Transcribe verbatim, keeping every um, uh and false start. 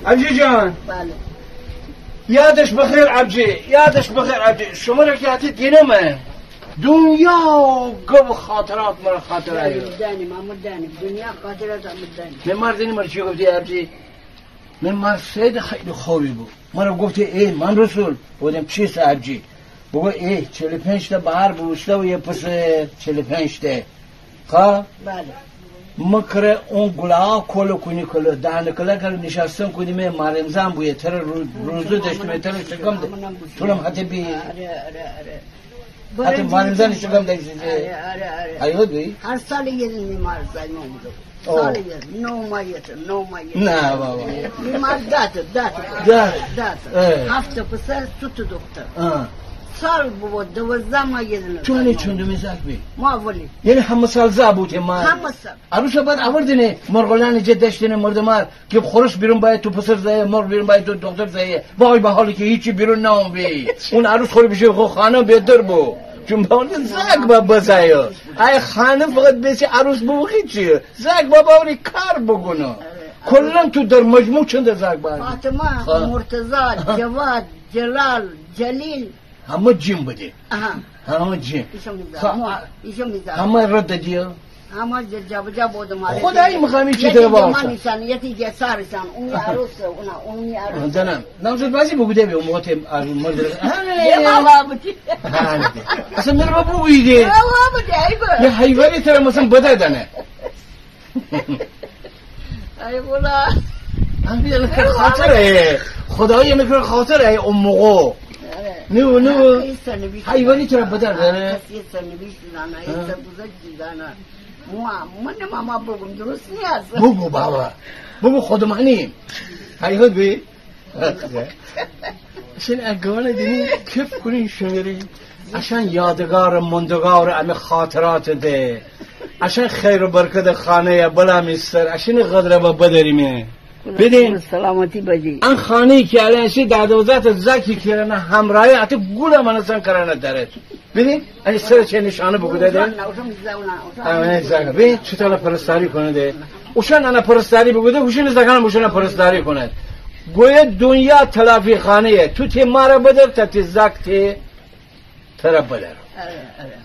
آبجی جان. بله. یادش بخیر آبجی، یادش بخیر آبجی. شمره که هتی دینمه، دنیا گب خاطرات مره خاطر آیو. دانیم، اما دانیم. دنیا خاطرات اما دانیم. می مار دینی مره چی گفتی آبجی؟ می مار سید خیلی خوبی بو. مره گفتی: «ای مام رسول.» بوگودم: «چیسه آبجی؟» بوگو: «ای، چل و پنج تا بهار بوسته و یه پسر، چل و پنج تا.» خا؟ بله. مکره اون گلا کلو کونی کلو، دانه کلا کلا نشستن کودی می مارمزان بویه، تره رو-، روزو داشتم، تره شکم ده. تونم هتی بی. آره، آره، آره. هتی مارمزان شکم ده. آره، آره، آره. ایو بی. هر سال یه دونه می مار زایمه بوده. او. سال یه، نو ماه یه، نو ماه یه. نه بابا. می مار داده، داده. داده. داده. اه. هفت پسر، سه تا دختر. آه. سال بو، دوازده ماه یه دونه. چونه چوندومی زاک بی؟ ما اولی. یعنی همه سال زا بوده ما؟ همه سال. عروسه بعد آوردینه، مرغلانی جه دشتینه مردمار، که خورش بیرون باید تو پسر زایه، مرغ بیرون باید تو دختر زایه. وای به حالی که هیچی بیرون نامو بی. اون عروس خوره بیشه خو خانه بهتر بو. چون به اون زاک با بزایه. ای خانه فقط بیسی عروس بو، هیچی. زاک با باوری کار بوکونه. کلاً تو در مجموع چنده زاک با؟ فاطمه، خا. مرتضی، جواد، جلال، جلیل. همه جیم بده. آها. همه جیم. ایشو میزان. خا-، مو-، ایشو میزان. همه رد دیه. همه جا-، جابجا بوده ماره. خدایی مخامی چی یکی تره جه باوسته؟ من ایشان، یکی جه سارشان. اونی عروس، اونا، اونی عروس. دانم. نامزد بازی بوگوده بی، اون وقت از اون مرد. یه بابا بودی. ها، نه. اصلاً مره بابا بودی. یه بابا بودی، ای بابا. یه حیوانی تره مثلاً بده دانه. ای بولا. هم بیا نکر خاطره. خدایی نکر خاطره، ای اون موقع. آره. نو، نو. حیوانی تره بدر دانه. کسی سرنوشت دانه، ها. سرگذشت دانه. مو-، من ماما بگم درست نیست. بگو بابا. بگو خودمانی. حیوان بی. اشان اگانه دینی کیف کونی شمری. اشان یادگار ماندگار امی خاطرات ده. اشان خیر و برکت خانه یا بلا می سر. اشان قدر با بدریمه. بدین. سلامتی بجی. ان خانه کی الان اشی داده و زاک زاکی کرنه همراهی اتی گل من سن کرنه داره. بدین. انی سر چه نشانه بوگوده ده؟ اوشان، اوشان میزانه، اوشان. آه، نه، زاکه. ببین، چطور پرستاری کنه ده. اوشان انا پرستاری بوگوده، اوشان زاکان اوشان پرستاری کنه. گویه دنیا تلافی خانه یه. تو تی ماره بدر، تا تی زاک تی تره بدر. آره، آره.